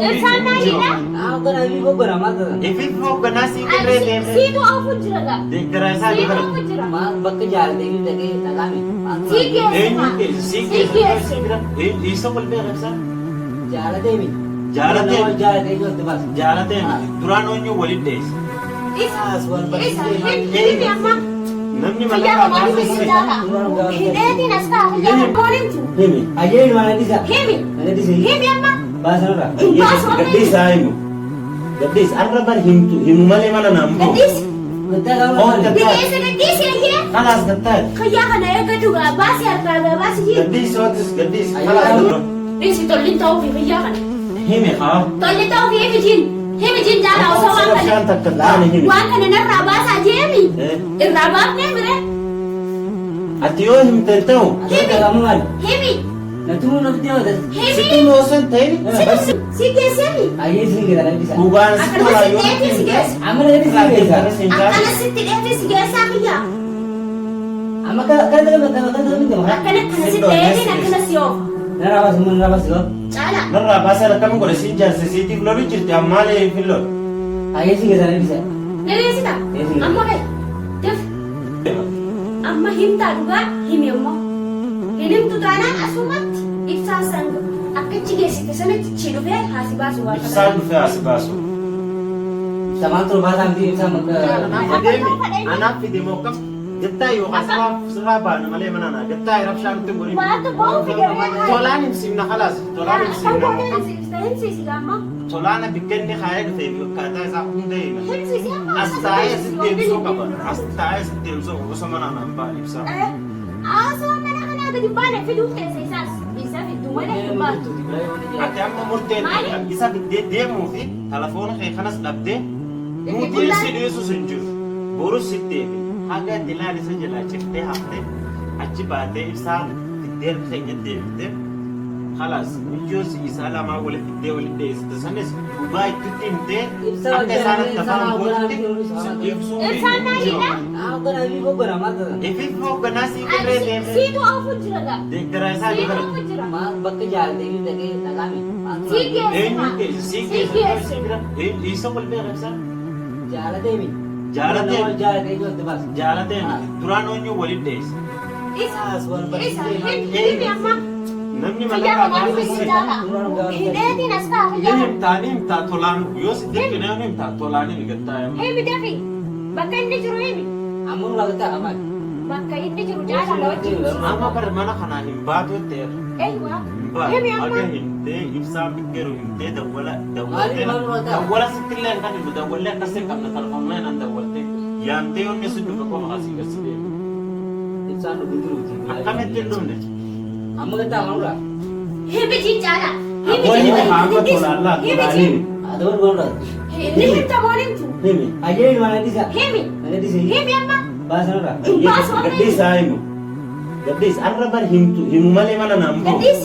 Ibsaan hin jiru. maaliidha? Hoogganaa fi hoogganaa maal ta'an? Ifiif hoogganaa sii qirree deemee. Siitu oofu jira gaa. Deeggaraa isaa Siitu bara. oofu jira. Maal bakka jaalatee fi dhaqee dhaqaame? Sii geesse Eenyu maa. keessa sii Sii keessa geesse. sii bira. Isa wal beeka ibsaa. Jaalatee mi? Jaalatee mi? Jaalatee ijoollee baasa. Jaalatee miti. Duraan eenyu waliin dheessa. Isa. Isa. Himi amma. Namni Kiyyaa mallaqa kana himi baasuu si jaala. Hidheetiin as ta'a. Kiyyaa kana himtu. Himi. Ayyee mana dhisa. Himi. Mana dhisa. Himi amma. Baasanarra. Hin baasu amma. Gaddiis haa himu. Gaddiis arra bar himtu himu malee mana naan bahu. Gaddiis. Hoota Bineensa gaddiis eeyyee. Kalaas gattaati. Kiyyaa kana eeggatu gaa baasii harkaa gaa baasii jiru. Gaddiis hootis gaddiis kalaas gattaati. Dhiisi tolli ta'uu fi kiyyaa kana. Himi haa. Tolli ta'uu fi himi jiin. Himi jiin jaalaa osoo waan kana. Bishaan takka taane himi. Waan kana narraa baasaa jeemi. Eh. Irraa baafnee mire. Ati yoo himte hin ta'u. Himi. Himi. Natumuu nafti hawwata. Himi. Sitti osoo hin ta'in. Si geessemi. Ayyee siin geessa na dhisa. Dhugaan si Akkana tola si yoo dheetii si geessa. Amma na dhisa geessa. Akkana sitti dheetii si geessaa kiyyaa. Amma kana kana kana kana kana kana. Akkana akkana sitti dheetiin akkana si oofa. Narraa baasu narraa baasu. Caalaa. Narraa baasee akkamiin godhe siin jaarse siitiif lolu jirti ammaalee hin lolu. Ayyee siin geessa na dhisa. Dheeresita. Amma kai. Daf. Amma himtaa dhugaa himi ammoo. Hin himtu taanaan asumatti ibsaan san akkachi geessite sanatti chi dhufee haasi baasu waan Ibsaan dhufee asi baasu. Samaan turu baasaa miti ibsaa makka. Deemi anaaf fide moo akkam gattaa yookaan sirraa sirraa baana malee mana naa gattaa rabshaa nutti hin godhin. Maaltu ba'uu fide ree? Tolaan himsiifna kalaas tolaan Kan himsiifna moo gootee akkam. himsiifta himsiisi gaamma. Tolaana bikka inni kaayee dhufee fi akkaataa isaa hunda hima. Himsiisi amma. As taa'ee asitti deebisuu qaba. As taa'ee asitti deebisuu qaba. Osoo mana naan ba'an ibsaa. Osoo mana kanaa gadi baane fiduuf teesse isaas. Isa fiddu malee hin baattu. Ati amma murtee Maali? isa fiddee deemuu fi telefoona kee kanas dhabdee nuti si dhiisus hin jiru. Borus sitti deebi. Haga dilaan isa jalaa ciftee haftee achi baatee ibsaan fiddee harka keenya deebiftee kalaas miyyoo si isaa lamaa walitti fiddee walitti dhiyeessite sanis dhugaa itti himtee Ibsaa akka isaan adda ibsaa ba'an gootutti si ibsuu Ibsaan hin jiru. maaliidha? Hoogganaa fi hoogganaa maal ta'an? Ifiif hoogganaa sii qirree deemee Siitu oofu jira gaa. deeggaraa isaa Siitu bara. oofu jira. Maal bakka jaalatee fi dhaqee dhaqaame? Si geesse Eenyu maa. keessa sii Si keessa geesse. sii bira. Isa wal beeka ibsaa. Jaalatee mi? Jaalatee mi? Jaalatee ijoollee baasa. Jaalatee miti. Duraan eenyu waliin dheessa. Isa. Isa. Himi amma. Namni Kiyyaa mallaqa kana himi baasuu si jaalaa. Hidheetiin as ta'a Ni kiyyaa kana. himtaa ni himtaa tolaan yoo si dirqine ni himtaa tolaan ni gattaa yamma. Himi dafi. Bakka inni jiru himi. Amma nurraa gattaa qabaati. Bakka inni jiru caalaa na wajjin. Amma bar mana kanaa hin baatu ta'eera. Eeywa. Hin baatu. Himi amma. Haga himtee ibsaan bikkeeru himtee dawwala dawwaltee Maaliif maal nurraa dawwala sittillee hin kennu dawwallee akkas hin qabne telefoonaa nan dawwaltee yaamtee yoonni si dhufe qofa asii gad si deema. Ibsaan dhufu jiruuti. Akkamitti hin dhumne? Amma gattaa nurraa. Himi jiin caalaa. Himi Abboonni jiin. haa amma tolaan laa Himi tolaan jiin. himi. Adaba nurraa. Ni himta moo himtu? Himi. Ayyee mana dhisa. Himi. Mana dhisa. Himi amma. Baasanarraa. Hin baasu amma. Gaddiis haa himu. Gaddiis arra bar himtu himu malee mana naan bahu. Gaddiis.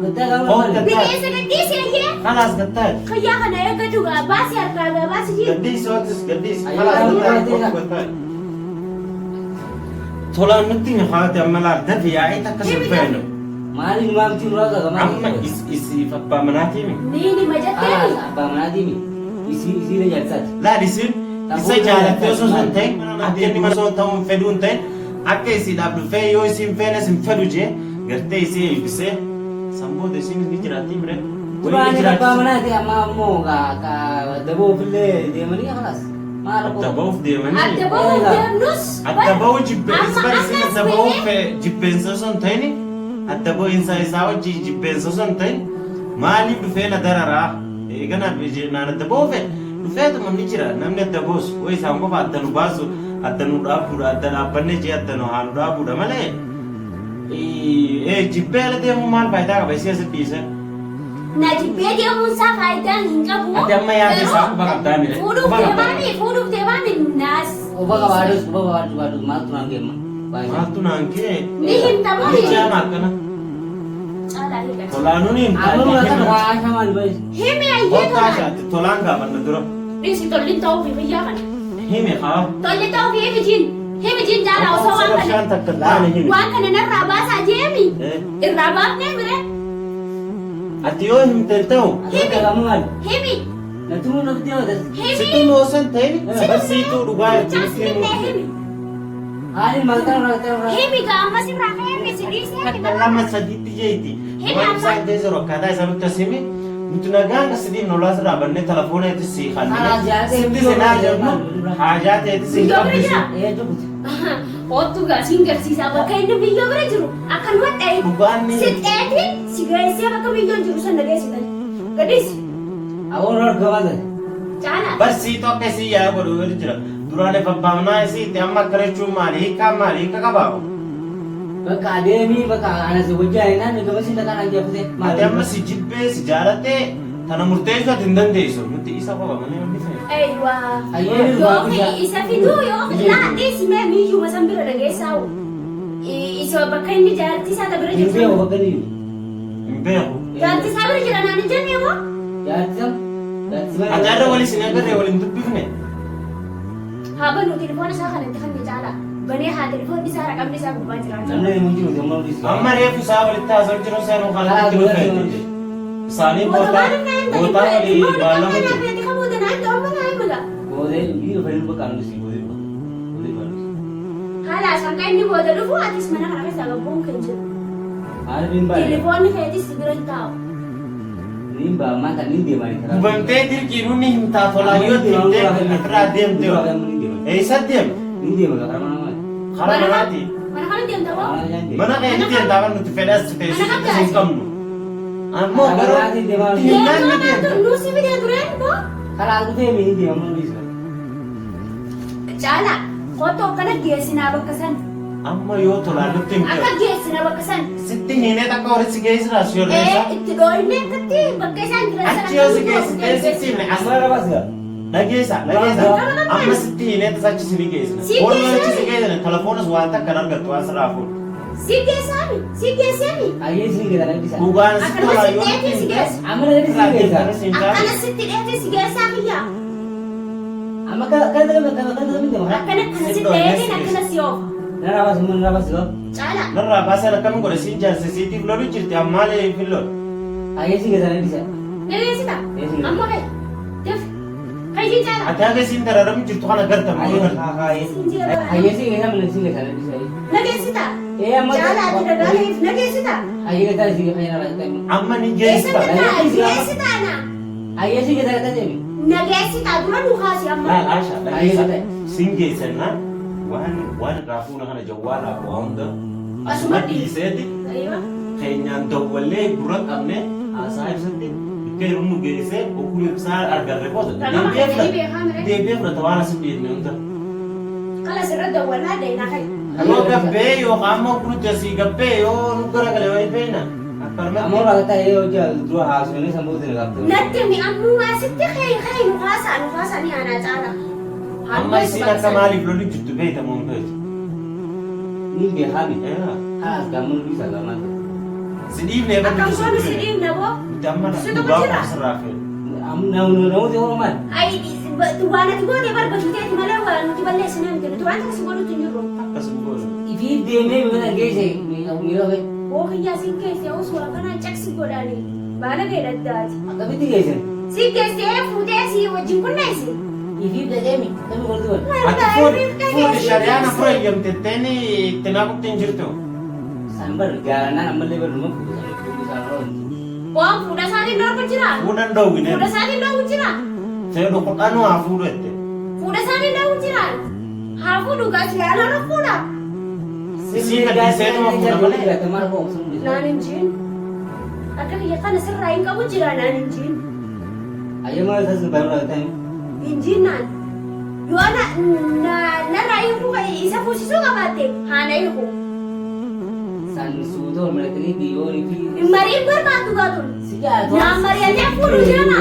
Gattaa qabaati. Hoota Bineensa gaddiis eeyyee. Kalaas gattaati. Kiyyaa kana eeggatu gaa baasii harkaa gaa baasii jiru. Gaddiis hootis gaddiis. Ayyee, Kalaas ayyee, gattaati. ayyee. Gattaati. Tolaan nutti hin haati amma laal dafi yaa'ee takka sin feenu. Maaliif maamti nurraa qaba? Amma isiif abbaa manaatii mi? Ni nima jetteemi. Abbaa manaatii mi? Isii isiilee jaarsaati. Laal isin isa jaalattee osoo hin ta'in akka inni mana osoo ta'uun fedhuu hin ta'in akka isiidhaaf dhufee yoo isiin feenes hin fedhu jee gartee isii eebbisee san booda isiin ni jiraattii mire. Waliin ni Duraan abbaa jiraachisa. manaati amma ammoo daboo ofillee deemanii kalaas. Maal Adda ba'uuf deemanii. Adda ba'uuf deemnus. Adda ba'uu jibbeensa Amma bara isin akkas adda ba'uuf ta'ee jibbeensa osoo hin ta'in adda ba'iinsa isaa wajjin jibbeensa osoo hin ta'in maaliif dhufee na dararaa eegana naan adda ba'uu fedhe dhufeetuma ni jira namni adda ba'us way isaan qofa adda nu baasu adda nu dhaabuudha adda dhaabbannee jee adda nu haa nu dhaabuudha malee jibbee ala deemuu maal faayidaa qaba isii asitti dhiisee. Na jibbee deemuun isaa faayidaa hin qabu. Ati amma yaada isaa quba qabdaa mire. Fuudhuuf Quba qabdaa. deemaami fuudhuuf deemaami naas. Quba qabaadhus quba qabaadhus baadhus maaltu naan geemma? Maaltu naan kee? Ni himta moo Ni jaama akkana. Caalaa hiika. Tolaanuun hin Amma nurraa kan waa shamaan baay'ee. Himi ayyee Hottaa tolaan. shaatti tolaan gaafanna dura. Dhiisi tolli ta'uu fi biyyaa kana. Himi haa. Tolli ta'uu fi himi jiin. Himi jiin caalaa osoo waan kana. Bishaan takka taane himi. Waan kana narraa baasaa jeemi. Eh. Irraa baafnee mire. Ati yoo himte hin ta'u. Himi. Amma maali? Himi. Na tumuu na fidee wata. Himi. Situ moosan ta'in barsiituu dhugaa itti Mucaan si himuu. finnee himi. Haali maal ta'u irraa ta'u irraa. Himi gaa amma sirraa ka'ee si dhiisee Takka lama sadiitti jeeti. Himi Waan amma. isaan keessa jiru akkaataa isaa nutti as himi. Nuti nagaan as diimnu olaa sirraa bannee telefoona itti sii Haajaa kannine. ta'e Sitti biyyoo sinaa bira jennu jira. haajaa ta'etti siin Biyyoo bira qabbisu. jira. Ee jukuti. Oottu gaa siin garsiisaa bakka inni biyyoo bira jiru akkanuma dha'e. Dhugaan ni Si xeetiin si geessee bakka biyyoon jiru sana geessitan. Gadis Awwaal argamaa ta'e. caalaa. Barsiituu akka isii yaa godhu yoo jira. Duraan efabbaamanaa isii itti amma akkana jechuun maali? Hiikkaan maali? Hiika qabaa? Bakka adeemii bakka anas wajjin naan gamasii dhaqaan ajjeefate. Ati amma si jibbee si jaalattee tana murteessuu ati hin dandeessu. Nuti isa qofa malee wanni feene. Eeywa. Ayyee Yoo isa fiduu yoo laadhiis mee miyyuma san bira dhageessaa isa bakka inni jaartii isaa bira Hin beeku jiru. bakka ni jiru. Hin beeku. Jaartii isaa bira jira naan hin jenne moo? Jaartii sam. Jaartii Ati har'a wal isin agarree wal hin dubbifne. Haa banuu telefoona isaa kana itti kan caalaa. Banee haa telefoonni isaa raqamni isaa gubbaa jiraatu. Namni hin jiru gammaa dhiisu. Amma reefu isaa walitti haasa'u jiru seenuu kanatti dhufeeti. Isaanii bootaa bootaa walii baalamu jiru. Boodee biyya fayyadu bakka anu si boodee bakka. Boodee bakka. Haala sangaa inni booda dhufu atis mana kana keessaa gabbuun kan jiru. Haala niin ba'a. Telefoonni keetis bira hin taa'u. Niin ba'a maanta niin deemaa ni karaa. Gubamtee dirqiin ni himtaa tolaa yoo himtee ofirraa deemte. Eessa deemte? Niin deema karaa mana maali. Karaa manaati. Mana kana deemta moo? Mana keetti deemtaa kan nuti fedhas teessisutti hin qabnu. Ammoo garuu himnaan ni deemta. Nuusi fidee tureen moo? Karaa dhufee niin deema mana dhiisu. Caalaa kottu akkana geessinaa bakka san. Amma yoo tolaan nutti Akka himte. geessina bakka san. Sitti hiinee takka walitti si geessiraa si yorreessa. Ee itti dhooyne akkatti bakka isaan jiran sana. Achi yoo si geessitee sitti himne as Asirra baasira. Dhageessa, dhageessa. Amma sitti hiinee tasa achi si ni geessina. Si Boru achi si geessina. geessina. Telefoonas waan takka hin argattu waan sirraa fuudhu. Si geessaami? Si geessaami? Ayyee siin geessa dhiisa. Dhugaan si Akkanuma tolaa si yoo dheetee si geessa. Amma na dhiisi geessa. Akkana sitti dheetee si geessaa kiyyaa. Amma kana kana kana kana deema. Akkana kana si dheeteen akkana si oofa. Narraa baasi narraa baasi. Caalaa. Narraa baasee akkamiin godhe siin jaarse siitiif lolu jirti ammaalee hin lolu. Ayyee siin geessa dhiisa. Na geessita? Amma kee. Daf. Kayyii caalaa. Ati haga isiin dararamu jirtu kana garta moo garta. Ayyee siin geessa mana siin geessa dhiisa. Na geessita? Ee amma. Caalaa ati dhagaaleef na geessita? Ayyee geessa siin geessa narraa Amma ni Eessa geessita. jirta? Geessita ana. Ayyee siin geessa deemi. Na geessita dura nu kaasi amma. Laal Asha dhageessa. Siin geessannaan waan waan irraa fuuna kana jawwaalaa fi waa hunda asuma dhiiseeti Aywa. keenyaan dawwallee gurra qabne haasaa ibsatti bakka yeroo nu geessee oguu ibsaa argarre booda Ragama deebi'ee keenya ni fudhata. beekaa mire. Deebi'ee fudhata waan asii dhiifne hunda. Kala sirra dawwalaa deena kai. Yoo gabbee yookaan ammoo kunutti asii gabbee yoo nu garagale wayii beekna. Amma Akkanumatti rakkata yoo dura haasofne sammuu isin gaafte. Natti mi ammumaa sitti kai kai nu kaasaa nu kaasaa ni aanaa caalaa. amma isiin akka maaliif lolu jirtu beekta moo hin beektu? Niin beekaa mi? Ee. Haas gaamma nu dhiisa gaamma. Si dhiifnee Akkam bakka goonu si dhiifna boo. Nuti amma Si dhugaa jira. qofa sirraa feena. Namooti hoo maal? Ai waan ati goote barbaachisteeti malee waan nuti balleessine miti nuti waan takka si godhutti hin jirru. Akkasuma goonu. Ifiif deemee mana geesse miira kee. Boo kiyyaa siin geesse osoo akkanaa caqsi godhani baala geedhaddaati. Akkamitti geessan? Si geessee fuutee si wajjin qunneessi. Ifiif dhaqee mi? Namni godhu wal. Ati fuudhi fuudhi shari'aan afur eeyyamtetteen itti naqutti hin jirtu. Isaan bar jaalanaan ammallee bar numa fuudhu fuudhu isaan roon. Waan fuudha isaatiin dhorku jira. Fuudhan dhoowwine. Fuudha isaatiin dhorku jira. Fedhu kudhanuu haa fuudhu jette. Fuudha isaatiin dhorku jira. Haa fuudhu gaasi yaala fuudha. Isii gadhiiseetuma fuudha malee. Naan hin jiin. Akka kiyya kana sirraa hin qabu jira naan hin jiin. Ayyama isas barra ta'e. Hin jiin naan. Yoo na narraa hiikuu isa fuusisuu qabaatte haa na hiiku. Isaan suutoo malatanii biyyoon fi. Mariin barbaaddu gaatun. Si jaatu. Naan mari'atee fuudhu deema.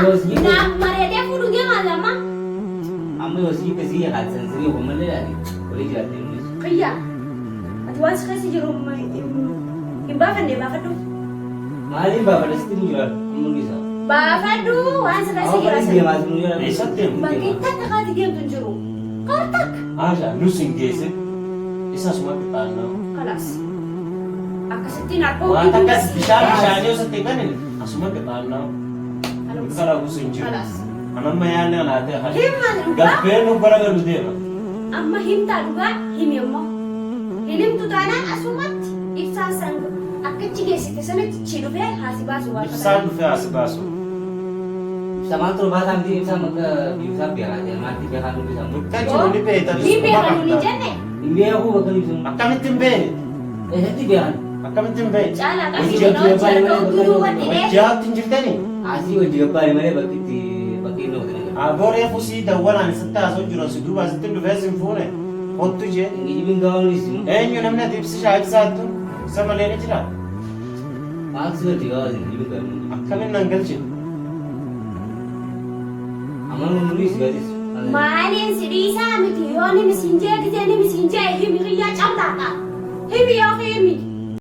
Naan mari'atee fuudhu deema lama. Amma yoo si jibbe si haadsan sirii uummallee laati walii jiraattee mul'isu. Kiyya. Ati waan si keessa jiru hin baafanne baafadhu. Maaliin baafadha sitti mu jiraatu amma mul'isa. Baafadhu waan si keessa Amma jira sana. deemaa jiru jiraatu. Eessatti deemu? Bakki takka kaati deemtu hin jiru. Kar takka. Asha nus hin geessin. Isa asuma qixxaannaa. Kalaas. Akkasittiin harka Waan hojii akkas bishaan bishaanii osoo ta'e kanin asuma qixaannaa. Kana guusu hin jiru. Kalaas. Anamma yaadni anaatee hafe. Himma dhugaa. Gabbee nu bara galu deema. Amma himtaa dhugaa himi ammoo. Hin himtu taanaan asumatti ibsaan san akkachi geessite sanatti chi dhufee haasi baasu waan Ibsaan dhufee as baasu. Ibsa maal ture baasaa miti ibsa bakka ibsa beekaa jira maal beekaa nu ibsa. Bakka jiru ni beekta. Ni beekan ni jenne Hin beeku bakka ibsa. Akkamitti hin beekne? Eessatti beekan? Akkamitti hin beekne? Caalaa qabsi Hojii godhaa hojii harka ogduruu wadhidhee. Hojjaatti hin jirtanii? Asii hojii gabbaari malee bakki itti bakki inni hojii nagara. Abooree fusii dawwalaan isitti haasoo jiru si duuba asitti dhufee sin fuune. Hottu jee. Geejjibiin gabaabni isimu. Eenyu namni ati ibsishaa ibsaattu isa malee ni jira. Maal si hojii gabaabni geejjibiin gabaabni. Akkamiin nan galchine? Amanuu nuyi si gadis. Maaliin si dhiisaa miti yoo nimi siin jee gisee nimi siin jee himi kiyyaa cablaadha. Himi yoo himi.